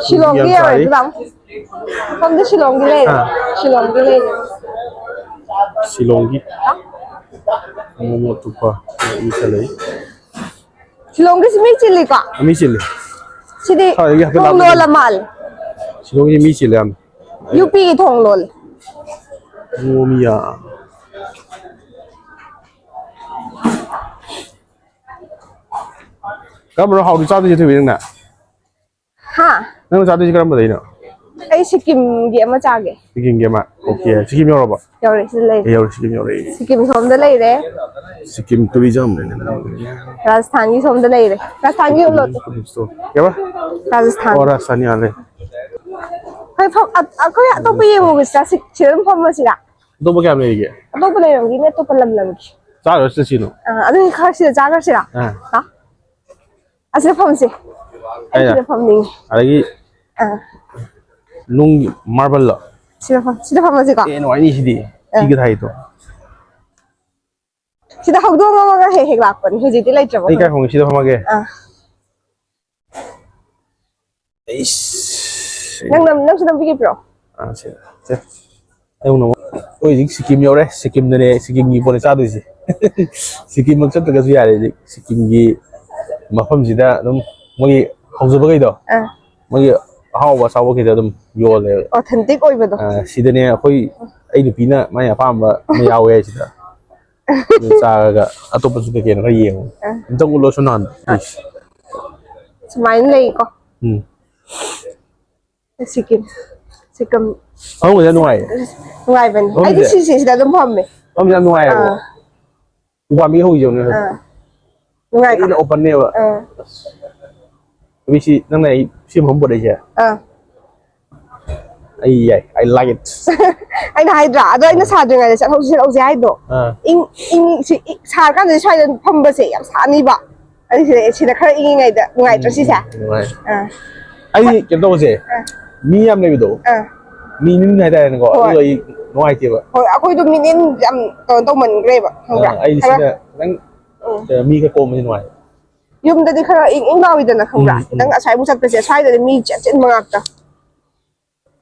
ꯁꯤꯂꯣꯡꯒꯤ ꯌꯥꯝ ꯌꯧꯔꯦ ꯆꯥꯔꯤ꯫ ꯑꯗꯨꯗ ꯑꯃꯨꯛ꯫ ꯁꯣꯝꯗ ꯁꯤꯂꯣꯡꯒꯤ ꯂꯩꯔꯦ꯫ ꯑꯥ꯫ ꯁꯤꯂꯣꯡꯒꯤ ꯂꯩꯔꯦ꯫ ꯁꯤꯂꯣꯡꯒꯤ ꯃꯣꯃꯣ ꯑꯇꯣꯞꯄ ꯃꯤ ꯈꯔ ꯂꯩ꯫ ꯁꯤꯂꯣꯡꯒꯤꯁꯤ ꯃꯤ ꯆꯤꯜꯂꯤꯀꯣ? ꯃꯤ ꯆꯤꯜꯂꯤ꯫ ꯁꯤꯗꯤ ꯁ꯭ꯋꯥꯏꯗꯒꯤ ꯍꯥꯏꯐꯦꯠ ꯊꯣꯡ ꯂꯥꯞꯄ ꯂꯣꯜꯂ ꯃꯥꯜꯂꯦ꯫ ꯁꯤꯂꯣꯡꯒꯤ ꯃꯤ ꯆꯤꯜꯂꯦ ꯌꯥꯝ꯫ ꯌꯨ ꯄꯤꯒꯤ ꯊꯣꯡ ꯂꯣꯜꯂꯦ꯫ ꯃꯣꯃꯤꯌꯥ꯫ ꯀꯔꯝꯕꯅꯣ ꯍꯥꯎꯔꯤ ꯆꯥꯗꯣꯏꯁꯦ ꯊꯣꯏꯕꯤ ꯅꯪꯅ? ꯍꯥ? ꯅꯪꯅ ꯆꯥꯗꯣꯏꯁꯦ ꯀꯔꯝꯕꯗꯩꯅꯣ? ꯑꯩ ꯁꯤꯛꯀꯤꯝꯒꯤ ꯑꯃ ꯆꯥꯒꯦ꯫ ꯁꯤꯛꯀꯤꯝꯒꯤ ꯑꯃ? ꯑꯣꯀꯦ꯫ ꯁꯤꯛꯀꯤꯝ ꯌꯧꯔꯕꯣ? ꯌꯧꯔꯦ, ꯁꯤꯗ ꯂꯩꯔꯦ꯫ ꯑꯦ, ꯌꯧꯔꯦ, ꯁꯤꯛꯀꯤꯝ ꯌꯧꯔꯦ꯫ ꯁꯤꯛꯀꯤꯝ ꯁꯣꯝꯗ ꯂꯩꯔꯦ꯫ ꯁꯤꯛꯀꯤꯝ ꯇꯨꯔꯤꯖꯝ꯫ ꯔꯥꯖꯁꯊꯥꯟꯒꯤ ꯁꯣꯝꯗ ꯂꯩꯔꯦ꯫ ꯔꯥꯖꯁꯊꯥꯟꯒꯤ ꯌꯣꯜꯂꯣ꯫ ꯀꯩꯕ? ꯔꯥꯖꯁꯊꯥꯟ꯫ ꯑꯣ, ꯔꯥꯖꯁꯊꯥꯟ ꯌꯥꯜꯂꯦ꯫ ꯍꯣꯏ, ꯐꯝ-, ꯑ-, ꯑꯩꯈꯣꯏ ꯑꯇꯣꯞꯄ ꯌꯦꯡꯉꯨꯒꯦ ꯁꯤꯗ, ꯁꯤ-, ꯁꯤꯗ ꯑꯗꯨꯝ ꯐꯝꯃꯁꯤꯔꯥ? ꯑꯇꯣꯞꯄ ꯀꯌꯥꯝ ꯂꯩꯔꯤꯒꯦ? ꯑꯇꯣꯞꯄ ꯂꯩꯔꯝꯒꯤꯅꯤ, ꯑꯇꯣꯞꯄ ꯂꯝ ꯂꯝꯒꯤ꯫ ꯆꯥꯔꯨꯔꯁꯤ ꯆꯠꯁꯤꯅꯣ꯫ ꯑꯥ, ꯑꯗꯨꯗꯤ ꯈꯔ ꯁꯤꯗ ꯆꯥꯈ꯭ꯔꯁꯤꯔꯥ? ꯑꯥ꯫ ꯍꯥ? ꯑꯁꯤꯗ ꯐꯝꯁꯦ꯫ ꯑꯩ ꯑꯩꯅ ꯁꯤꯗ ꯐꯝꯅꯤꯡꯉꯤ꯫ ꯑꯗꯒꯤ ꯑꯥ꯫ ꯅꯨꯡꯒꯤ ꯃꯥꯔꯕꯜꯂꯣ? ꯁꯤꯗ ꯐꯝ-, ꯁꯤꯗ ꯐꯝꯃꯁꯤꯀꯣ꯫ ꯑꯦ, ꯅꯨꯡꯉꯥꯏꯅꯤ ꯁꯤꯗꯤ꯫ ꯑꯥ꯫ ꯐꯤꯒ ꯊꯥꯏꯗꯣ꯫ ꯁꯤꯗ ꯍꯧꯗꯣꯡ ꯑꯃꯒ ꯍꯦꯛ ꯍꯦꯛ ꯂꯥꯛꯄꯅꯤ, ꯍꯧꯖꯤꯛꯇꯤ ꯂꯩꯇ꯭ꯔꯕ ꯑꯩ ꯀꯥꯏ ꯈꯪꯗꯦ꯫ ꯈꯣꯡꯒꯦ? ꯁꯤꯗ ꯐꯝꯃꯒꯦ꯫ ꯑꯥ꯫ ꯑꯩꯁ꯫ ꯅꯪ ꯅꯝ-, ꯅꯪꯁꯨ ꯅꯝꯕꯤꯒꯦ ꯄꯤꯔꯛꯑꯣ꯫ ꯑꯥ, ꯁꯤ, ꯁꯦ꯫ ꯑꯩ ꯑꯃꯨꯛ ꯅꯝꯃꯣ꯫ ꯑꯩꯈꯣꯏ ꯍꯧꯖꯤꯛ ꯁꯤꯀꯤꯝ ꯌꯧꯔꯦ꯫ ꯁꯤꯀꯤꯝꯗꯅꯦ, ꯁꯤꯀꯤꯝꯒꯤ ꯄꯣꯠꯅꯦ ꯆꯥꯗꯣꯏꯁꯦ꯫ ꯁꯤꯀꯤꯝꯃꯛ ꯆꯠꯇ꯭ꯔꯒꯁꯨ ꯌꯥꯔꯦ ꯍꯧꯖꯤꯛ꯫ ꯁꯤꯀꯤꯝꯒꯤ ꯃꯐꯝꯁꯤꯗ ꯑꯗꯨꯝ ꯃꯣꯏꯒꯤ ꯍꯧꯖꯕꯈꯩꯗꯣ, ꯑꯥ꯫ ꯃꯣꯏꯒꯤ ꯑꯍꯥꯎꯕ ꯑꯆꯥꯄꯣꯠꯈꯩꯗꯣ ꯑꯗꯨꯝ ꯌꯣꯜꯂꯦꯕ꯫ Authentic ꯑꯣꯏꯕꯗꯣ꯫ ꯑꯥ, ꯁꯤꯗꯅꯦ ꯑꯩꯈꯣꯏ, ꯑꯩ ꯅꯨꯄꯤꯅ ꯃꯥꯏ ꯑꯄꯥꯝꯕ ꯑꯃ ꯌꯥꯎꯋꯦ ꯍꯥꯏꯁꯤꯗ꯫ ꯑꯗꯨ ꯆꯥꯔꯒ ꯑꯇꯣꯞꯄꯁꯨ ꯀꯩ ꯀꯩꯅꯣ ꯈꯔ ꯌꯦꯡꯉꯨ꯫ ꯑꯥ꯫ ꯑꯝꯇꯪ ꯎꯠꯂꯣ ꯁꯣꯝ ꯅꯥꯀꯟꯗ꯫ ꯍꯣꯏ꯫ ꯏꯁ꯫ ꯁꯨꯃꯥꯏꯅ ꯂꯩꯀꯣ꯫ ꯎꯝ꯫ ꯁꯤꯀꯤꯝ꯫ ꯁꯤꯀꯤꯝ꯫ ꯐꯝꯕꯁꯦ ꯌꯥꯝ ꯅꯨꯡꯉꯥꯏꯌꯦ꯫ ꯅꯨꯡꯉꯥꯏꯕꯅꯦ꯫ ꯐꯝꯕꯁꯦ? ꯑꯩꯗꯤ ꯁꯤꯁꯤꯁꯤꯗ ꯑꯗꯨꯝ ꯐꯝꯃꯦ꯫ ꯐꯝꯕꯁꯦ ꯌꯥꯝ ꯅꯨꯡꯉꯥꯏꯌꯦꯕ꯫ ꯑꯥ꯫ ꯎꯄꯥꯝꯕꯤ ꯍꯧꯖꯕꯅꯦ꯫ ꯑꯥ꯫ ꯅꯨꯡꯉꯥꯏꯀꯣ? ꯑꯩꯅ openꯅꯦꯕ꯫ ꯑꯥ꯫ ꯕꯤ ꯁꯤ, ꯅꯪꯅ ꯑꯩ ꯁꯤ ꯃꯐꯝ ꯄꯨꯔꯛꯏꯁꯦ? ꯑꯥ꯫ ꯑꯩ ꯌꯥꯏ꯫ I like it꯫ ꯑꯩꯅ ꯍꯥꯏꯗ꯭ꯔꯥ? ꯑꯗꯣ ꯑꯩꯅ ꯁꯥꯗ꯭ꯔꯤꯉꯩꯗ ꯆꯠꯍꯧꯁꯤ, ꯆꯠꯍꯧꯁꯤ ꯍꯥꯏꯗꯣ꯫ ꯑꯥ꯫ ꯏꯪ-, ꯏꯪ-, ꯁꯤ-, ꯏ-, ꯁꯥꯔꯀꯥꯟꯗꯗꯤ ꯁ꯭ꯋꯥꯏꯗ ꯐꯝꯕꯁꯦ ꯌꯥꯝ ꯁꯥꯅꯤꯕ꯫ ꯑꯗꯨ ꯁꯤꯗ, ꯁꯤꯗ ꯈꯔ ꯏꯪꯉꯤꯉꯩꯗ ꯅꯨꯡꯉꯥꯏꯇ꯭ꯔꯣ ꯁꯤꯁꯦ? ꯎꯝ, ꯅꯨꯡꯉꯥꯏ꯫ ꯑꯥ꯫ ꯑꯩꯗꯤ ꯀꯩꯅꯣ ꯇꯧꯕꯁꯦ, ꯑꯥ꯫ ꯃꯤ ꯌꯥꯝ ꯂꯩꯕꯗꯣ, ꯑꯥ꯫ ꯃꯤ ꯅꯤꯟ ꯍꯥꯏꯇꯥꯔꯦꯅꯦꯀꯣ, ꯍꯣꯏ꯫ ꯑꯗꯨ ꯑꯩ ꯅꯨꯡꯉꯥꯏꯇꯦꯕ꯫ ꯍꯣꯏ, ꯑꯩꯈꯣꯏꯗꯣ ꯃꯤ ꯅꯤꯟ ꯌꯥꯝ ꯀꯩꯅꯣ ꯇꯧꯃꯟꯈ꯭ꯔꯦꯕ, ꯈꯪꯕ꯭ꯔꯥ? ꯑꯥ, ꯑꯩꯗꯤ ꯈꯔ ꯁꯤꯅ ꯈꯤꯇꯪ, ꯎꯝ꯫ ꯃꯤ ꯈꯔ ꯀꯣꯝꯕꯁꯤ ꯅꯨꯡꯉꯥꯏ꯫ ꯌꯨꯝꯗꯗꯤ ꯈꯔ ꯏꯪ ꯏꯪ ꯂꯥꯎꯏꯗꯅ, ꯈꯪꯕ꯭ꯔꯥ? ꯎꯝ, ꯎꯝ꯫ ꯈꯤꯇꯪ ꯑꯁ꯭ꯋꯥꯏꯕꯨ ꯆꯠꯄꯁꯦ, ꯁ꯭ꯋꯥꯏꯗꯗꯤ ꯃꯤ ꯆꯤꯟ ꯆꯤꯟꯕ ꯉꯥꯛꯇ꯫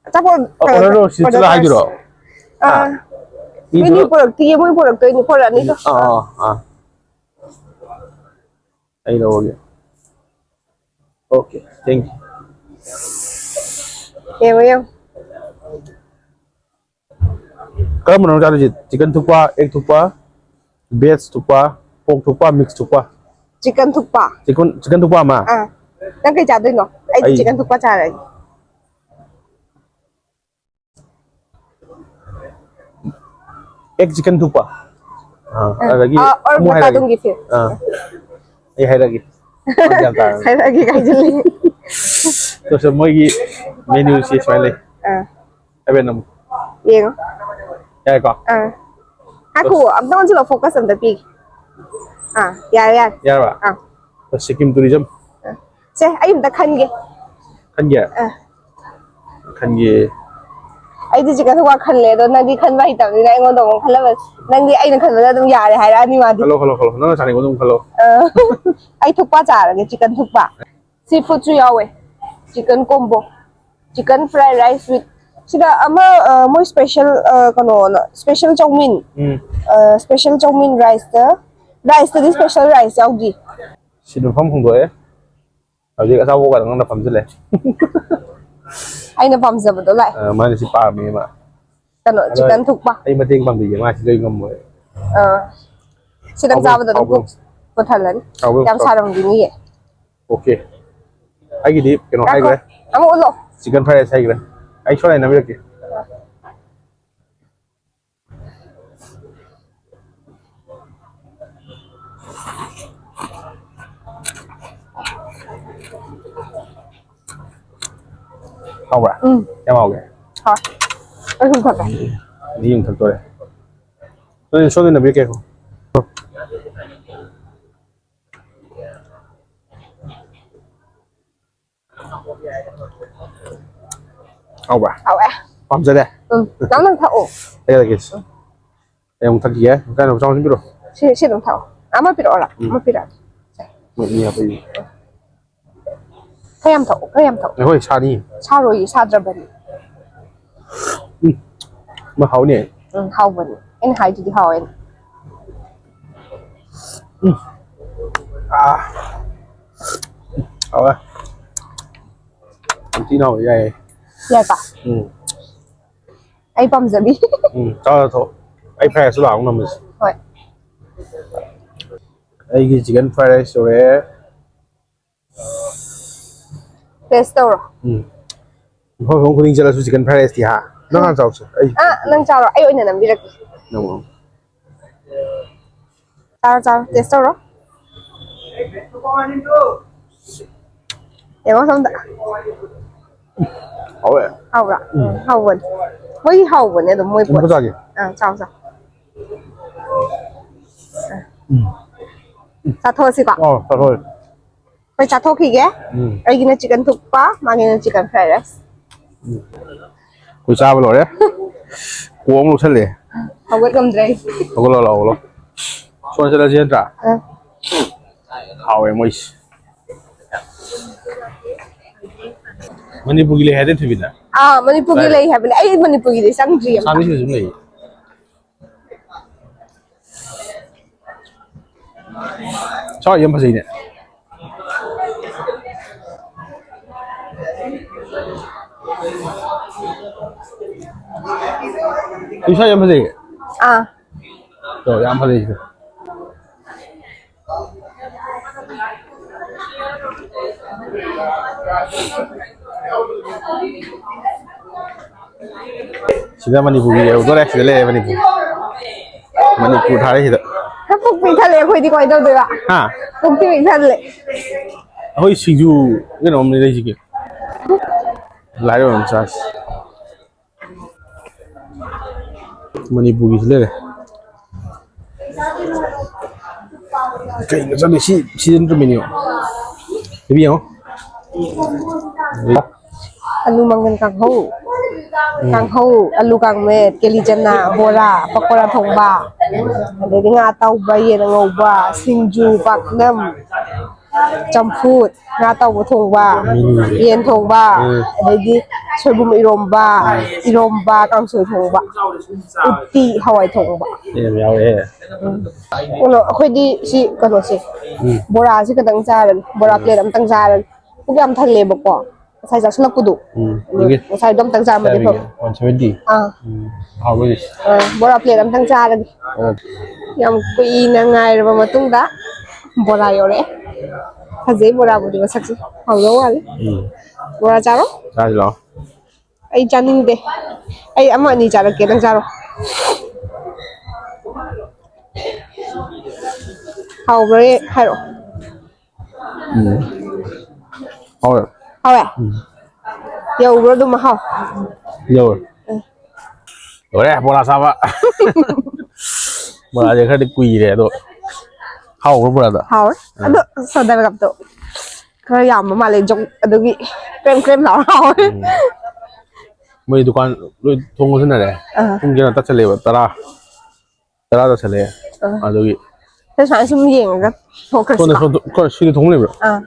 ꯑꯆꯥꯄꯣꯠ ꯑ, order ꯇꯧꯔꯁꯤ, order ꯆꯠꯂ ꯇꯧꯔꯁꯤ꯫ ꯍꯥꯏꯗꯣꯏꯔꯣ? ꯑꯥ꯫ ꯍꯥ? ꯃꯤ ꯃꯤꯗꯣ ꯄꯨꯔꯛ-, ꯄꯨꯔꯛꯇꯤꯌꯦ, ꯃꯣꯏ ꯄꯨꯔꯛꯇꯣꯏꯅꯤ, ꯄꯨꯔꯛꯑꯅꯤꯗꯣ꯫ ꯑꯥ, ꯑꯥ, ꯑꯥ꯫ ꯑꯩ ꯂꯧꯔꯒꯦ꯫ Okay, thank you꯫ ꯌꯦꯡꯉꯣ, ꯌꯦꯡꯉꯣ꯫ ꯀꯔꯝꯕꯅꯣ ꯆꯥꯗꯣꯏꯁꯦ? Chicken ꯊꯨꯛꯄ, egg ꯊꯨꯛꯄ, veg ꯊꯨꯛꯄ, pork ꯊꯨꯛꯄ, mix ꯊꯨꯛꯄ? Chicken ꯊꯨꯛꯄ꯫ Chicken, chicken ꯊꯨꯛꯄ ꯑꯃ? ꯑꯥ꯫ ꯅꯪ ꯀꯩ ꯆꯥꯗꯣꯏꯅꯣ? ꯑꯩꯗꯤ ꯑꯩ chicken ꯊꯨꯛꯄ ꯆꯥꯔꯒꯦ꯫ Egg chicken ꯊꯨꯛꯄ꯫ ꯑꯥ, ꯑꯗꯒꯤ ꯑꯥ, ꯑꯣꯔ ꯑꯃꯨꯛ ꯃꯈꯥ ꯍꯥꯏꯔꯛꯑꯒꯦ꯫ ꯇꯨꯡꯒꯤ ꯐꯤꯜ꯫ ꯑꯥ, ꯑꯩ ꯍꯥꯏꯔꯛꯑꯒꯦ꯫ ꯒ꯭ꯌꯥꯟ ꯇꯥꯔꯅꯤ꯫ ꯍꯥꯏꯔꯛꯑꯒꯦ ꯀꯥꯏꯁꯤꯜꯂꯤ꯫ ꯑꯗꯣ ꯁꯨꯝ ꯃꯣꯏꯒꯤ ꯃꯦꯅ꯭ꯌꯨꯁꯤ ꯁꯨꯃꯥꯏꯅ ꯂꯩ꯫ ꯑꯥ꯫ ꯍꯥꯏꯐꯦꯠ ꯅꯝꯃꯨ꯫ ꯌꯦꯡꯉꯣ꯫ ꯌꯥꯔꯦꯀꯣ? ꯑꯥ꯫ ꯉꯥꯏꯈꯣ, ꯑꯁ꯫ ꯑꯝꯇ ꯑꯣꯟꯁꯤꯜꯂꯣ, ꯐꯣꯀꯁ ꯑꯝꯇ ꯄꯤꯒꯦ꯫ ꯑꯥ, ꯌꯥꯔꯦ, ꯌꯥꯔꯦ꯫ ꯌꯥꯔꯕ? ꯑꯥ꯫ ꯁꯤꯛꯀꯤꯝ ꯇꯨꯔꯤꯖꯝ꯫ ꯑꯥ꯫ ꯁꯦ, ꯑꯩ ꯑꯝꯇ ꯈꯟꯒꯦ꯫ ꯈꯟꯒꯦ? ꯑꯥ꯫ ꯈꯟꯒꯦ꯫ ꯑꯩꯗꯤ ꯆꯤꯛꯀꯟ ꯊꯨꯛꯄꯥ ꯈꯜꯂꯦ, ꯑꯗꯣ ꯅꯪꯗꯤ ꯈꯟꯕ ꯍꯩꯇꯕꯅꯤꯅ ꯑꯩꯉꯣꯟꯗ ꯑꯃꯨꯛ ꯈꯜꯂꯝꯃꯅꯤ꯫ ꯅꯪꯗꯤ ꯑꯩꯅ ꯈꯟꯕꯗ ꯑꯗꯨꯝ ꯌꯥꯔꯦ ꯍꯥꯏꯔꯛꯑꯅꯤ ꯃꯥꯗꯤ꯫ ꯈꯜꯂꯣ, ꯈꯜꯂꯣ, ꯈꯜꯂꯣ꯫ ꯅꯪꯅ ꯆꯥꯅꯤꯡꯕꯗꯣ ꯑꯗꯨꯝ ꯈꯜꯂꯣ꯫ ꯑꯥ꯫ ꯑꯩ ꯊꯨꯛꯄꯥ ꯆꯥꯔꯒꯦ, ꯆꯤꯛꯀꯟ ꯊꯨꯛꯄꯥ꯫ ꯁꯤ ꯐꯨꯗꯁꯨ ꯌꯥꯎꯋꯦ꯫ Chicken combo. Chicken fried rice with ꯁꯤꯗ ꯑꯃ, ꯑ, ꯃꯣꯏ ꯁ꯭ꯄꯦꯁꯦꯜ, ꯑ, ꯀꯩꯅꯣꯅ, ꯁ꯭ꯄꯦꯁꯦꯜ ꯆꯧꯃꯤꯟ꯫ ꯎꯝ꯫ ꯑ, ꯁ꯭ꯄꯦꯁꯦꯜ ꯆꯧꯃꯤꯟ ꯔꯥꯏꯁꯇ, ꯔꯥꯏꯁꯇꯗꯤ ꯁ꯭ꯄꯦꯁꯦꯜ ꯔꯥꯏꯁ ꯌꯥꯎꯗꯤ꯫ ꯁꯤꯗ ꯃꯐꯝ ꯍꯣꯡꯗꯣꯛꯑꯦ꯫ ꯍꯧꯖꯤꯛ ꯑꯆꯥꯄꯣꯠ ꯀꯥꯗꯣ ꯅꯪꯅ ꯐꯝꯖꯤꯜꯂꯦ꯫ ꯑꯩꯅ ꯄꯥꯝꯖꯕꯗꯣ ꯂꯥꯛꯑꯦ꯫ ꯑ, ꯃꯥꯅ ꯁꯤ ꯄꯥꯝꯃꯦ ꯃꯥ꯫ ꯀꯩꯅꯣ, ꯑꯗꯣ ꯆꯤꯛꯀꯟ ꯊꯨꯛꯄꯥ꯫ ꯑꯩ ꯃꯇꯦꯡ ꯄꯥꯡꯕꯤꯒꯦ, ꯃꯥ ꯁꯤ ꯂꯩ ꯉꯝꯃꯣꯏ꯫ ꯑ, ꯁꯤꯗꯪ ꯍꯥꯎꯕ꯭ꯔꯣ? ꯆꯥꯕꯗ ꯑꯗꯨꯝ ꯍꯥꯎꯕ꯭ꯔꯣ? ꯄꯨꯛ ꯊꯜꯂꯅꯤ꯫ ꯍꯥꯎꯕ꯭ꯔꯣ? ꯌꯥꯝ ꯁꯥꯔꯝꯈꯤꯅꯤꯌꯦ꯫ ꯑꯣꯀꯦ꯫ ꯑꯩꯒꯤꯗꯤ ꯀꯩꯅꯣ ꯉꯥꯏꯈꯣ, ꯍꯥꯏꯈ꯭ꯔꯦ꯫ ꯑꯃꯨꯛ ꯎꯠꯂꯣ꯫ ꯆꯤꯛꯀꯟ ꯐ꯭ꯔꯥꯏ ꯔꯥꯏꯁ ꯍꯥꯏꯈ꯭ꯔꯦ꯫ ꯑꯩ ꯁꯣꯝꯗ ꯅꯝꯕꯤꯔꯛꯀꯦ꯫ ꯍꯥꯎꯕ꯭ꯔꯥ? ꯎꯝ꯫ ꯀꯌꯥꯝ ꯍꯥꯎꯒꯦ? ꯍꯥꯎ꯫ ꯑꯩ ꯁꯨꯝ ꯊꯛꯀꯦ꯫ ꯑꯩ ꯁꯨꯝ ꯊꯛꯇꯣꯔꯦ꯫ ꯅꯣꯏ ꯁꯣꯝꯗ ꯅꯝꯕꯤꯔꯛꯀꯦꯀꯣ꯫ ꯍꯥꯎꯕ꯭ꯔꯥ? ꯍꯥꯎꯋꯦ꯫ ꯄꯥꯝꯖꯔꯦ? ꯎꯝ꯫ ꯅꯪ, ꯅꯪ ꯊꯛꯑꯣ꯫ ꯑꯩ ꯊꯛꯀꯦ꯫ ꯑꯩ ꯑꯃꯨꯛ ꯊꯛꯈꯤꯒꯦ꯫ ꯀꯥꯏꯅꯣ ꯆꯥꯎꯁꯤꯟꯕꯤꯔꯣ꯫ ꯁꯤ, ꯁꯤ ꯑꯗꯨꯝ ꯊꯛꯑꯣ꯫ ꯑꯃ ꯄꯤꯔꯛꯑꯣꯔꯥ? ꯎꯝ꯫ ꯑꯃ ꯄꯤꯔꯛꯑꯒꯦ꯫ ꯃꯣꯏ ꯑꯅꯤ ꯍꯥꯞꯄꯛꯏ꯫ ꯈꯔ ꯌꯥꯝ ꯊꯛꯑꯣ, ꯈꯔ ꯌꯥꯝ ꯊꯛꯑꯣ꯫ ꯉꯥꯏꯈꯣ, ꯁꯥꯅꯤ꯫ ꯁꯥꯔꯣꯏꯌꯦ, ꯁꯥꯗ꯭ꯔꯕꯅꯤ꯫ ꯎꯝ꯫ ꯃꯥ ꯍꯥꯎꯅꯤ꯫ ꯎꯝ, ꯍꯥꯎꯕꯅꯤ꯫ ꯑꯩꯅ ꯍꯥꯏꯗꯨꯗꯤ ꯍꯥꯎꯋꯦꯅ꯫ ꯎꯝ꯫ ꯑꯥ꯫ ꯍꯥꯎꯋꯦ꯫ ꯌꯥꯝ ꯊꯤꯅ ꯍꯥꯎꯋꯦ, ꯌꯥꯏꯌꯦ꯫ ꯌꯥꯏꯀꯣ? ꯎꯝ꯫ ꯑꯩ ꯄꯥꯝꯖꯕꯤ꯫ ꯎꯝ, ꯆꯥꯎ, ꯆꯥꯊꯣꯛꯑꯣ꯫ ꯑꯩ ꯐ꯭ꯔꯥꯏ ꯔꯥꯏꯁꯁꯨ ꯂꯥꯛꯑꯣ ꯉꯝꯃꯁꯤ꯫ ꯍꯣꯏ꯫ ꯑꯩꯒꯤ ꯆꯤꯛꯀꯟ ꯐ꯭ꯔꯥꯏ ꯔꯥꯏꯁ ꯌꯧꯔꯛꯑꯦ꯫ ꯇꯦꯁ ꯇꯧꯔꯣ꯫ ꯎꯝ꯫ ꯃꯐꯝ ꯃꯐꯝ ꯈꯨꯗꯤꯡ ꯆꯠꯂꯁꯨ ꯆꯤꯛꯀꯟ ꯐ꯭ꯔꯥꯏ ꯔꯥꯏꯁꯇꯤ ꯍꯥ? ꯅꯪ ꯍꯥꯟꯅ ꯆꯥꯎꯁꯦ꯫ ꯑꯩ ꯑꯥ, ꯅꯪ ꯆꯥꯔꯣ꯫ ꯑꯩ ꯑꯣꯏꯅ ꯅꯝꯕꯤꯔꯛꯀꯦ꯫ ꯅꯪ ꯑꯃꯨꯛ꯫ ꯆꯥꯔꯣ, ꯆꯥꯔꯣ, ꯇꯦꯁ ꯇꯧꯔꯣ꯫ ꯌꯦꯡꯉꯣ ꯁꯣꯝꯗ꯫ ꯍꯥꯎꯋꯦ꯫ ꯍꯥꯎꯕ꯭ꯔꯥ? ꯎꯝ꯫ ꯍꯥꯎꯕꯅꯦ꯫ ꯃꯣꯏ ꯍꯥꯎꯕꯅꯦ ꯑꯗꯨꯝ, ꯃꯣꯏ ꯑꯃꯨꯛꯀ ꯄꯣꯠꯁꯦ꯫ ꯆꯥꯒꯦ꯫ ꯑꯥ, ꯆꯥꯎ, ꯆꯥꯎ꯫ ꯎꯝ꯫ ꯆꯥꯊꯣꯛꯑꯁꯤꯀꯣ꯫ ꯑꯣ, ꯆꯥꯊꯣꯛꯑꯁꯤ꯫ ꯑꯩꯈꯣꯏ ꯆꯥꯊꯣꯛꯈꯤꯒꯦ꯫ ꯎꯝ꯫ ꯑꯩꯒꯤꯅ ꯆꯤꯛꯀꯟ ꯊꯨꯛꯄ, ꯃꯥꯒꯤꯅ ꯆꯤꯛꯀꯟ ꯐ꯭ꯔꯥꯏ ꯔꯥꯏꯁ꯫ ꯎꯝ꯫ ꯑꯩꯈꯣꯏ ꯆꯥꯕ ꯂꯣꯏꯔꯦ꯫ ꯀꯣꯛ ꯑꯃ ꯂꯧꯁꯜꯂꯦ꯫ ꯍꯧꯒꯠ ꯉꯝꯗ꯭ꯔꯦ ꯑꯩ꯫ ꯍꯧꯒꯠꯂꯣ, ꯂꯥꯛꯑꯣ, ꯍꯧꯒꯠꯂꯣ꯫ ꯁꯣꯝꯗ ꯆꯠꯂꯁꯤ ꯅꯠꯇ꯭ꯔꯥ? ꯑꯥ꯫ ꯍꯥꯎꯋꯦ ꯃꯣꯏꯁꯦ꯫ ꯃꯅꯤꯄꯨꯔꯒꯤ ꯂꯩ ꯍꯥꯏꯗꯤ ꯊꯣꯏꯕꯤꯅ? ꯑꯥ, ꯃꯅꯤꯄꯨꯔꯒꯤ ꯂꯩ ꯍꯥꯏꯕꯅꯦ꯫ ꯑꯩ ꯃꯅꯤꯄꯨꯔꯒꯤꯗꯤ ꯆꯪꯗ꯭ꯔꯤ ꯑꯝꯇ꯫ ꯁꯥꯕꯤꯁꯤꯗꯁꯨ ꯂꯩ꯫ ꯁꯥ ꯌꯥꯝ ꯐꯖꯩꯅꯦ꯫ ꯁꯥ ꯌꯥꯝ ꯐꯖꯩꯌꯦ꯫ ꯑꯥ꯫ ꯇꯣ, ꯌꯥꯝ ꯐꯖꯩ ꯁꯤꯗ꯫ ꯁꯤꯗ ꯃꯅꯤꯄꯨꯔꯒꯤ ꯌꯧꯗꯣꯔꯦ, ꯁꯤꯗ ꯂꯩꯔꯦ ꯃꯅꯤꯄꯨꯔ꯫ ꯃꯅꯤꯄꯨꯔ ꯊꯥꯔꯦ ꯁꯤꯗ꯫ ꯄꯨꯛ ꯄꯤꯛ ꯊꯜꯂꯦ ꯑꯩꯈꯣꯏꯗꯤ, ꯀꯃꯥꯏꯅ ꯇꯧꯗꯣꯏꯕ? ꯍꯥ? ꯄꯨꯛꯇꯤ ꯄꯤꯛ ꯊꯜꯂꯦ꯫ ꯑꯩꯈꯣꯏ ꯁꯤꯡꯖꯨ ꯀꯩꯅꯣꯝꯅꯦ ꯂꯩꯁꯤꯒꯦ꯫ ꯂꯥꯏꯔꯕ ꯃꯆꯥꯁꯤ꯫ ꯃꯅꯤꯄꯨꯔꯒꯤꯁꯨ ꯂꯩꯔꯦ꯫ ꯀꯩꯅꯣ ꯆꯠꯂꯤ? ꯁꯤ, ꯁꯤ ꯅꯠꯇ꯭ꯔꯣ ꯃꯦꯅ꯭ꯌꯨ? ꯏꯕꯤ ꯌꯦꯡꯉꯣ꯫ ꯑꯂꯨ ꯃꯪꯒꯟ ꯀꯥꯡꯍꯧ꯫ ꯎꯝ꯫ ꯀꯥꯡꯍꯧ, ꯑꯂꯨ ꯀꯥꯡꯃꯦꯠ, ꯀꯦꯂꯤ ꯆꯅꯥ, ꯕꯣꯔꯥ, ꯄꯀꯣꯔꯥ ꯊꯣꯡꯕ, ꯑꯗꯩꯗꯤ ꯉꯥ ꯑꯇꯥꯎꯕ, ꯌꯦꯟ ꯑꯉꯧꯕ, ꯁꯤꯡꯖꯨ, ꯄꯥꯛꯅꯝ, ꯆꯝꯐꯨꯠ, ꯉꯥ ꯑꯇꯥꯎꯕ ꯊꯣꯡꯕ, ꯎꯝ꯫ ꯌꯦꯟ ꯊꯣꯡꯕ, ꯎꯝ꯫ ꯑꯗꯩꯗꯤ ꯁꯣꯏꯕꯨꯝ ꯏꯔꯣꯝꯕ, ꯎꯝ꯫ ꯏꯔꯣꯝꯕ, ꯀꯥꯡꯁꯣꯏ ꯊꯣꯡꯕ, ꯎꯇꯤ, ꯍꯋꯥꯏ ꯊꯣꯡꯕ꯫ ꯌꯥꯝ ꯌꯥꯎꯔꯦꯍꯦ꯫ ꯎꯝ꯫ ꯀꯩꯅꯣ, ꯑꯩꯈꯣꯏꯗꯤ ꯁꯤ ꯀꯩꯅꯣꯁꯦ, ꯎꯝ꯫ ꯕꯣꯔꯥꯁꯤ ꯈꯛꯇꯪ ꯆꯥꯔꯅꯤ, ꯕꯣꯔꯥ ꯎꯝ꯫ ꯄ꯭ꯂꯦꯠ ꯑꯃꯇꯪ ꯆꯥꯔꯅꯤ꯫ ꯄꯨꯛ ꯌꯥꯝ ꯊꯜꯂꯦꯕꯀꯣ, ꯉꯁꯥꯏ ꯆꯥꯁꯤꯜꯂꯛꯄꯗꯣ꯫ ꯎꯝ, ꯑꯗꯨ ꯌꯦꯡꯒꯦ꯫ ꯉꯁꯥꯏꯗꯣ ꯑꯝꯇꯪ ꯆꯥꯕꯅꯦ ꯀꯌꯥ ꯄꯤꯒꯦ? ꯐꯕ꯫ One seventy? ꯑꯥ꯫ ꯎꯝ, ꯍꯥꯎꯕ꯭ꯔꯣ ꯍꯧꯖꯤꯛ? ꯑꯥ, ꯕꯣꯔꯥ ꯄ꯭ꯂꯦꯠ ꯑꯝꯇꯪ ꯆꯥꯔꯒꯦ꯫ ꯑꯣ꯫ ꯌꯥꯝ ꯀꯨꯏꯅ ꯉꯥꯏꯔꯕ ꯃꯇꯨꯡꯗ ꯕꯣꯔꯥ ꯌꯧꯔꯛꯑꯦ꯫ ꯐꯖꯩ ꯕꯣꯔꯥꯕꯨꯗꯤ ꯃꯁꯛꯁꯦ꯫ ꯍꯥꯎꯗꯧ ꯃꯥꯜꯂꯦ꯫ ꯎꯝ꯫ ꯕꯣꯔꯥ ꯆꯥꯔꯣ? ꯆꯥꯁꯤ ꯂꯥꯛꯑꯣ꯫ ꯑꯩ ꯆꯥꯅꯤꯡꯗꯦ꯫ ꯑꯩ ꯑꯃ ꯑꯅꯤ ꯆꯥꯔꯛꯀꯦ, ꯅꯪ ꯆꯥꯔꯣ꯫ ꯍꯥꯎꯕ꯭ꯔꯥ ꯍꯥꯏꯔꯛꯑꯣ꯫ ꯎꯝ꯫ ꯍꯥꯎꯋꯦ꯫ ꯍꯥꯎꯋꯦ? ꯎꯝ꯫ ꯌꯧꯕ꯭ꯔꯣ ꯑꯗꯨꯝ ꯃꯍꯥꯎ? ꯌꯧꯔꯦ꯫ ꯎꯝ꯫ ꯂꯣꯏꯔꯦ ꯕꯣꯔꯥ ꯆꯥꯕ꯫ ꯕꯣꯔꯥꯁꯦ ꯈꯔꯗꯤ ꯀꯨꯏꯔꯦ ꯑꯗꯣ꯫ ꯍꯥꯎꯕ꯭ꯔꯣ ꯕꯣꯔꯥꯗꯣ? ꯍꯥꯎꯋꯦ꯫ ꯎꯝ꯫ ꯑꯗꯣ ꯁꯣꯗꯥ ꯕꯥꯏꯒꯞꯇꯣ ꯈꯔ ꯌꯥꯝꯕ ꯃꯥꯜꯂꯦ, ꯖꯣꯛ ꯑꯗꯨꯒꯤ ꯀ꯭ꯔꯦꯝ ꯀ꯭ꯔꯦꯝ ꯂꯥꯎꯔ ꯍꯥꯎꯋꯦ꯫ ꯎꯝ꯫ ꯃꯣꯏ ꯗꯨꯀꯥꯟ ꯂꯣꯏ ꯊꯣꯡ ꯂꯣꯟꯁꯤꯟꯅꯔꯦ꯫ ꯑꯥ꯫ ꯄꯨꯡ ꯀꯌꯥ ꯇꯥꯁꯜꯂꯦꯕ? ꯇꯔꯥ꯫ ꯇꯔꯥ ꯇꯥꯁꯜꯂꯛꯑꯦ꯫ ꯑꯥ꯫ ꯑꯗꯨꯒꯤ꯫ ꯑꯗ ꯁꯨꯃꯥꯏꯅ ꯁꯨꯝ ꯌꯦꯡꯉꯒ ꯊꯣꯛꯈ꯭ꯔꯁꯤ꯫ ꯁꯣꯝꯗ, ꯁꯣꯝꯗ, ꯁꯣꯝꯗ, ꯁꯤꯗ ꯊꯣꯡ ꯂꯩꯕ꯭ꯔꯣ? ꯑꯥ꯫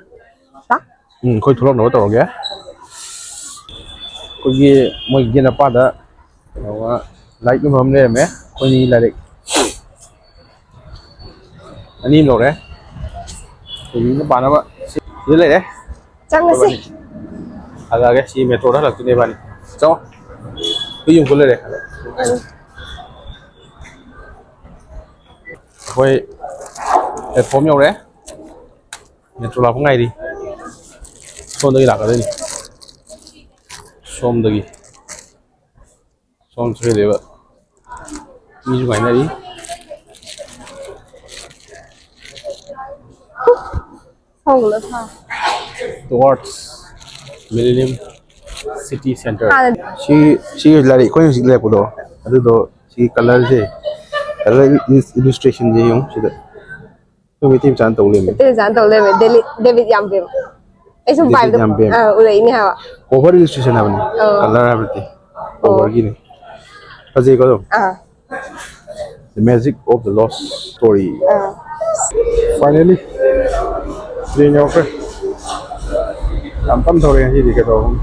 ꯂꯥ? ꯎꯝ, ꯑꯩꯈꯣꯏ ꯊꯣꯛꯂꯛꯅꯕ ꯇꯧꯔꯒꯦ꯫ ꯑꯩꯈꯣꯏꯒꯤ ꯃꯣꯏ ꯒꯦꯠ ꯃꯄꯥꯗ ꯀꯩꯅꯣꯒ ꯂꯥꯏꯔꯤꯛ ꯌꯣꯟꯐꯝ ꯑꯃ ꯂꯩꯔꯝꯃꯦ꯫ ꯑꯩꯈꯣꯏꯅꯤ ꯂꯥꯏꯔꯤꯛ ꯑꯅꯤ ꯑꯃ ꯂꯧꯔꯦ꯫ ꯂꯥꯏꯔꯤꯛ ꯄꯥꯅꯕ ꯁꯤꯗ ꯂꯩꯔꯦ꯫ ꯆꯪꯉꯁꯤ꯫ ꯍꯜꯂꯛꯑꯒꯦ꯫ ꯁꯤ ꯃꯦꯇ꯭ꯔꯣꯗ ꯍꯜꯂꯛꯇꯣꯏꯅꯦ ꯏꯕꯥꯅꯤ꯫ ꯆꯪꯉꯣ꯫ ꯍꯨꯏ ꯑꯃꯨꯛ ꯂꯩꯔꯦ꯫ ꯑꯩꯈꯣꯏ ꯄ꯭ꯂꯦꯠꯐꯣꯝ ꯌꯧꯔꯦ꯫ ꯃꯦꯇ꯭ꯔꯣ ꯂꯥꯛꯄ ꯉꯥꯏꯔꯤ꯫ ꯁꯣꯝꯗꯒꯤ ꯂꯥꯛꯀꯗꯣꯏꯅꯤ꯫ ꯁꯣꯝꯗꯒꯤ꯫ ꯁꯣꯝ ꯆꯠꯈꯤꯗꯣꯏꯕ꯫ ꯃꯤꯁꯨ ꯉꯥꯏꯅꯔꯤ꯫ ꯍꯧꯒꯠꯂꯣ ꯊꯥ꯫ Towards Millennium City Center. ꯍꯥꯟꯅ ꯁꯤ, ꯁꯤ ꯂꯥꯏꯔꯤꯛ ꯑꯩꯈꯣꯏ ꯍꯧꯖꯤꯛ ꯂꯩꯔꯛꯄꯗꯣ, ꯑꯗꯨꯗꯣ ꯁꯤ ꯀꯂꯔꯁꯦ, ꯀꯂꯔ ꯏꯂꯤꯁꯇ꯭ꯔꯦꯁꯟꯁꯦ ꯌꯦꯡꯉꯨ ꯁꯤꯗ꯫ ꯑꯩꯈꯣꯏ ꯃꯩꯇꯩ ꯃꯆꯥꯅ ꯇꯧ ꯂꯩꯔꯝꯃꯦ꯫ ꯃꯩꯇꯩ ꯃꯆꯥꯅ ꯇꯧ ꯂꯩꯔꯝꯃꯦ꯫ Debit, debit ꯌꯥꯝꯕꯦꯝ꯫ ꯑꯩ ꯁꯨꯝ ꯗꯦꯕꯤꯠ ꯄꯥꯏꯕꯗ ꯌꯥꯝꯕꯦꯝ꯫ ꯑꯥ, ꯎꯔꯛꯏꯅꯦ ꯍꯥꯏꯕ꯫ ꯀꯣꯚꯔ ꯏꯂꯤꯁꯇ꯭ꯔꯦꯁꯟ ꯍꯥꯏꯕꯅꯤ꯫ ꯑꯣ꯫ ꯀꯂꯔ ꯍꯥꯏꯕ ꯅꯠꯇꯦ꯫ ꯑꯣ꯫ ꯀꯣꯚꯔꯒꯤꯅꯤ꯫ ꯐꯖꯩꯀꯣ ꯑꯗꯨꯝ? ꯑꯥ꯫ The Magic of the Lost Story꯫ ꯑꯥ꯫ Finally, ꯇ꯭ꯔꯦꯟ ꯌꯧꯔꯛꯈ꯭ꯔꯦ꯫ ꯌꯥꯝ ꯇꯞꯅ ꯊꯧꯔꯦ ꯉꯁꯤꯗꯤ, ꯀꯩꯗꯧꯔꯕꯅꯣ?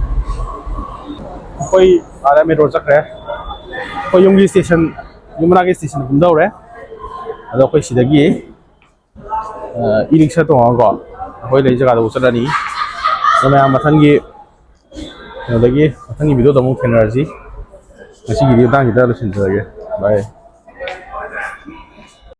ꯑꯩꯈꯣꯏ ꯑꯥꯗ ꯃꯦꯇ꯭ꯔꯣ ꯆꯠꯈ꯭ꯔꯦ꯫ ꯑꯩꯈꯣꯏ ꯌꯨꯝꯒꯤ ꯁ꯭ꯇꯦꯁꯟ, ꯌꯨꯝ ꯃꯅꯥꯛꯀꯤ ꯁ꯭ꯇꯦꯁꯟ ꯀꯨꯝꯊꯍꯧꯔꯦ꯫ ꯑꯗꯣ ꯑꯩꯈꯣꯏ ꯁꯤꯗꯒꯤ ꯏ ꯔꯤꯛꯁꯥ ꯇꯣꯡꯉꯒꯀꯣ ꯑꯩꯈꯣꯏ ꯂꯩ ꯖꯒꯥꯗꯕꯨ ꯆꯠꯂꯅꯤ꯫ ꯑꯗꯣ ꯃꯌꯥꯝ ꯃꯊꯪꯒꯤ ꯀꯩꯅꯣꯗꯒꯤ, ꯃꯊꯪꯒꯤ ꯚꯤꯗꯤꯑꯣꯗ ꯑꯃꯨꯛ ꯊꯦꯡꯅꯔꯁꯤ꯫ ꯉꯁꯤꯒꯤꯗꯤ ꯃꯇꯥꯡꯁꯤꯗ ꯂꯣꯏꯁꯤꯟꯖꯔꯒꯦ꯫ ꯕꯥꯏ꯫